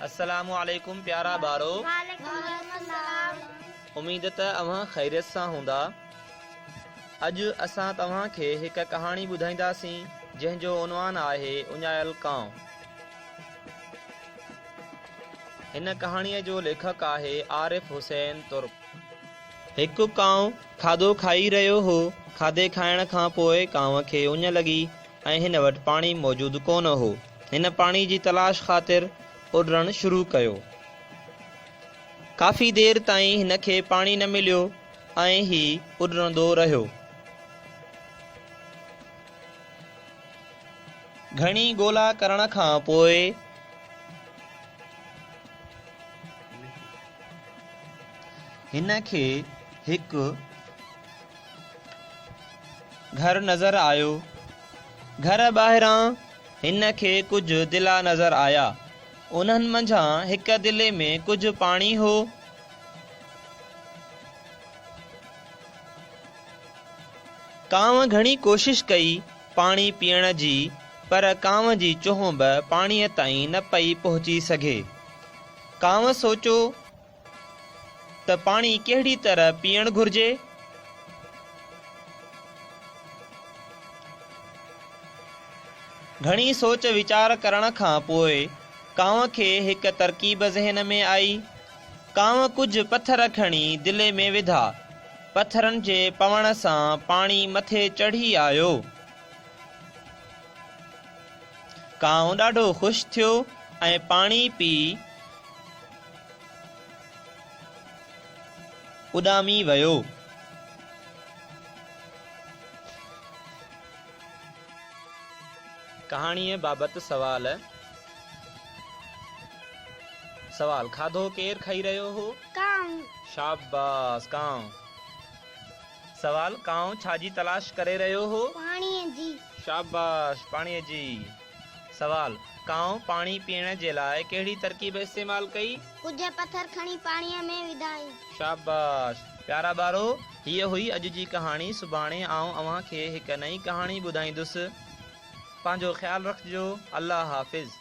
السلام عليڪم پيارا ٻارو. وعليڪم السلام. اميد ته اوهان خيريت سان هوندا. اڄ اسان توهان کي هڪ ڪهاڻي ٻڌائينداسين جنهن جو عنوان آهي اڃايل ڪانء. هن ڪهاڻيء جو ليکڪ آهي عارف حسين ترڪ. هڪ ڪانء کاڌو کائي رهيو هو. کاڌي کائڻ کان پوء ڪانء کي اڃ لڳي ۽ هن وٽ پاڻي موجود ڪونه هو. هن پاڻي جي تلاش خاطر اڏرڻ شروع ڪيو. ڪافي دير تائين هن کي پاڻي نه مليو ۽ هي اڏرندو رهيو. گهڻي ڳولا ڪرڻ کان پوء هن کي هڪ گهر نظر آيو. گهر ٻاهران هن کي ڪجهه دلا نظر آيا. انهن منجهان هڪ دلي ۾ ڪجهه پاڻي هو. ڪانء گهڻي ڪوشش ڪئي پاڻي پيئڻ جي پر ڪانء جي چهنب پاڻيء تائين نه پئي پهچي سگهي. ڪانء سوچيو ته پاڻي ڪهڙي طرح پيئڻ گهرجي؟ گهڻي سوچ ويچار ڪرڻ کان پوء ڪانء کي هڪ ترڪيب ذهن ۾ آئي. ڪانء ڪجهه پٿر کڻي دلي ۾ وڌا. پٿرن جي پوڻ سان پاڻي مٿي چڙهي آيو. ڪانء ڏاڍو خوش ٿيو ۽ پاڻي پي اڏامي ويو. ڪهاڻيء بابت سوال. سوال، کاڌو ڪير کائي رهيو هو؟ ڪانء. شاباس ڪانء. سوال، ڪانء ڇا جي تلاش ڪري رهيو هو؟ پاڻيء جي. شاباش پاڻيء جي. سوال، ڪانء پاڻي پيئڻ جي لاء ڪهڙي ترڪيب استعمال ڪئي؟ ڪجهه پٿر کڻي پاڻيء ۾ وڌائين. شاباش! پيارا ٻارو، هيء هئي اڄ جي ڪهاڻي. سڀاڻي آئون اوهان کي هڪ نئين ڪهاڻي ٻڌائيندس. پنهنجو خيال رکجو. الله حافظ.